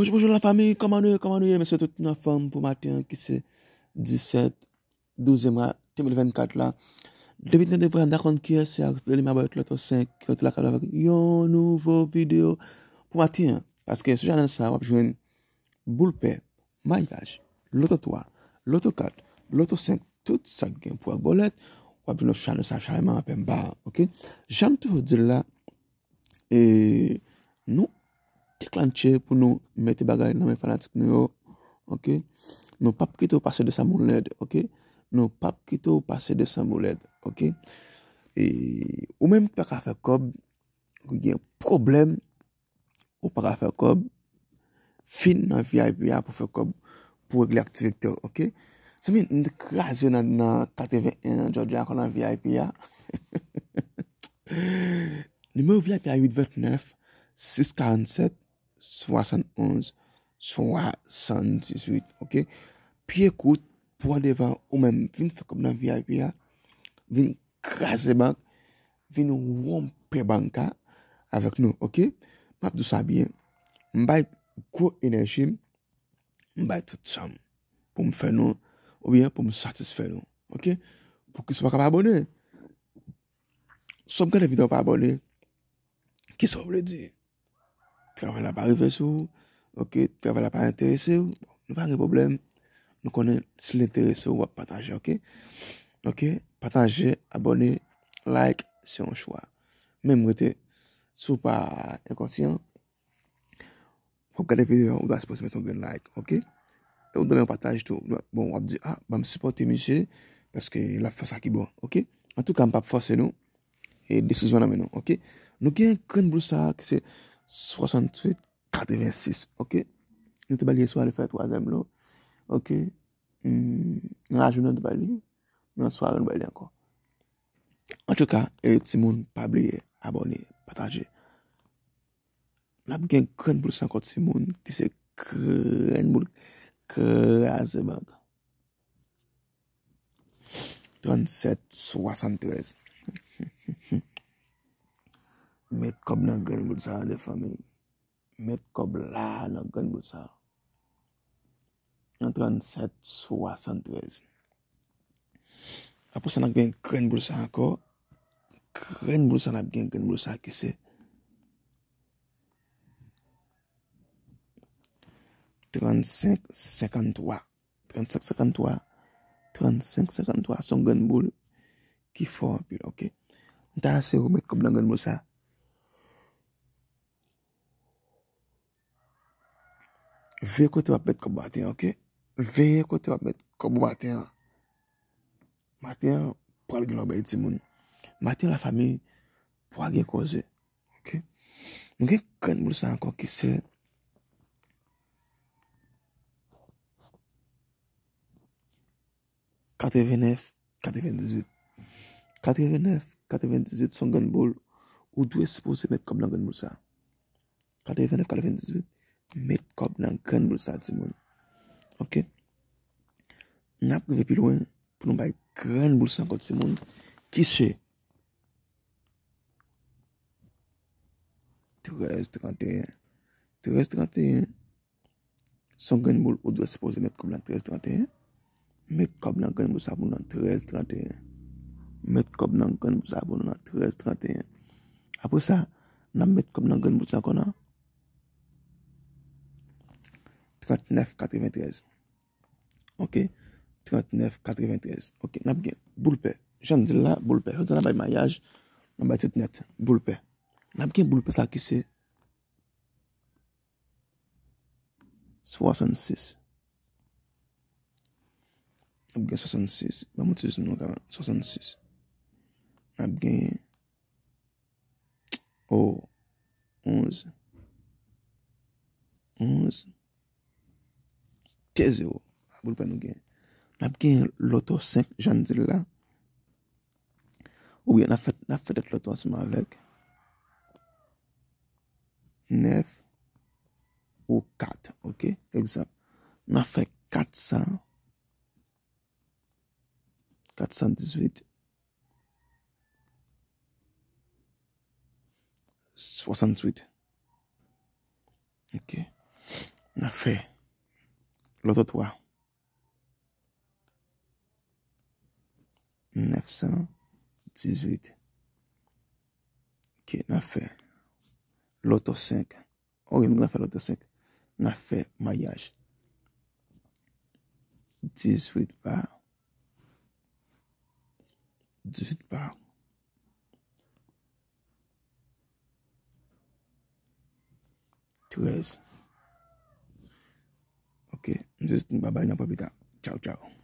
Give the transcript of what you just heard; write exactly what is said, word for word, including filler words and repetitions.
Bonjou, bonjou lafanmi, kòman nou ye, kòman nou ye? Mesye, tout nou anfòm pou maten an ki se disèt, douzèm mwa de mil vennkat la. Depi nou te vwè, n a konn kiyès se Aristide Lima avèk Loto senk ki rete lakay avèk yon nouvo videyo pou maten an. Paske sou chanèl sa, w ap jwenn boul pè, mayaj, loto twa, loto kat, loto senk, tout sa k gen pou ak bòlèt, w ap jwenn nan chanèl sa, chanèl Manman Pè M ba, oke? Jan m toujou di l la, e nou deklantche pou nou mete bagay nan men fanatik nou yo, oke? Nou p ap kite w pase de san boulèt, oke? Nou p ap kite w pase de san boulèt, oke? E ou menm ki pa ka fè kòb, ou gen pwoblèm, ou pa ka fè kòb, vin nan V I P a pou fè kòb, pou regle aktivite w, oke? Zanmi, n te kraze yo nan, nan katreven en an, jodi a ankò nan V I P a. Nimewo V I P a uit vennèf, sis karannsèt, swasannonz, swasanndizuit, oke? Pye kout, pran devan, ou menm, vin fè kòb nan V I P a, vin kraze bank, vin wonpe bank la avèk nou, oke? M ap di w sa byen. M bay gwo enèji m, m bay tout sa m pou m fè nou, oubyen pou m satisfè nou, oke? Poukisa w pa ka pa abòne? Si w ap gade videyo w pa abòne, kisa w vle di? Travay la pa rive sou ou, oke, travay la pa enterese w, bon, nou pa gen pwoblèm. Nou konnen si l enterese w, w ap pataje, oke? Oke, pataje, abòne, like, se yon chwa. Menm rete, si w pa enkonsyan, w ap gade videyo a, ou ta sipoze mete yon grenn like, oke? E ou ta yon pataj tou. Bon, w ap di, ah, ban m sipòte misye, paske l ap fè sa ki bon, oke? Antouka, m p ap fòse nou, e desizyon nan men nou, oke? Nou gen grenn boul sa a ki se swasanntuit katrevensis, oke? Nou te ba l yè swa, li fè twazyèm lo, oke? Hmm, nan lajounen nou te ba li, nan sware nou ba li ankò. Antouka, e timoun, pa bliye abòne, pataje. N ap gen grenn boul sa ankò timoun, ki se grenn boul kraze bank. Trannsèt swasanntrèz. Met kòb nan grenn boul sa a, fanmi. Met kòb la nan grenn boul sa a. Nan trannsèt swasanntrèz. Apre sa, n ap gen grenn boul sa a ankò. Grenn boul sa a, n ap gen grenn boul sa a ki se trannsenk senkanntwa. Trannsenk senkanntwa. Trannsenk senkanntwa, se yon grenn boul ki fò anpil, oke? M ta eseye ou met kòb nan grenn boul sa a. Veye kote w ap met kòb maten an, oke? Veye kote w ap met kòb ou maten an. Maten an, pral gen lòbèy timoun. Maten an, lafanmi, pral gen koze. Oke? Nou gen grenn boul sa ankò ki se katrevennèf katrevendizuit. Katrevennèf katrevendizuit se yon grenn boul. Ou dwe sipoze met kòb nan grenn boul sa. Katrevennèf katrevendizuit, met kòb nan grenn boul sa, timoun. Oke? N ap rive pi lwen pou nou bay grenn boul sa ankò, timoun. Ki se trèz tranteyen. Trèz tranteyen. Se yon grenn boul, ou dwe sipoze met kòb nan trèz tranteyen. Met kòb nan grenn boul sa pou nou nan trèz tranteyen. Met kòb nan grenn boul sa pou nou nan trèz tranteyen. Apre sa, n ap met kòb nan grenn boul sa ankò nan trannèf katreventrèz. Oke? Trannèf katreventrèz. Oke, n ap gen boul pè. Jan m di l la, boul pè. Jodi a n ap bay mayaj, n ap bay tout nèt. Boul pè. N ap gen boul pè sa ki se swasannsis. N ap gen swasannsis. Ban m ti jis non, swasannsis. N ap gen, o, onz. Onz. Tè zewo. Boul pè nou gen. N ap gen loto senk, jan n di l la. Oubyen n ap fè, n ap fè tèt loto ansanm avèk nèf ou kat, oke? Egzanp, n ap fè kat san, kat san dizuit, swasanntuit. Oke. fè lòt twa. Nèf san dizuit. Ok, n ap fè lòt senk. Ok, nou ka fè lòt senk. N ap fè mayaj. Dizuit pa. Dizuit pa. Trèz. Ok, m se Justin, babay, n ap wè pita. Tchaw, tchaw.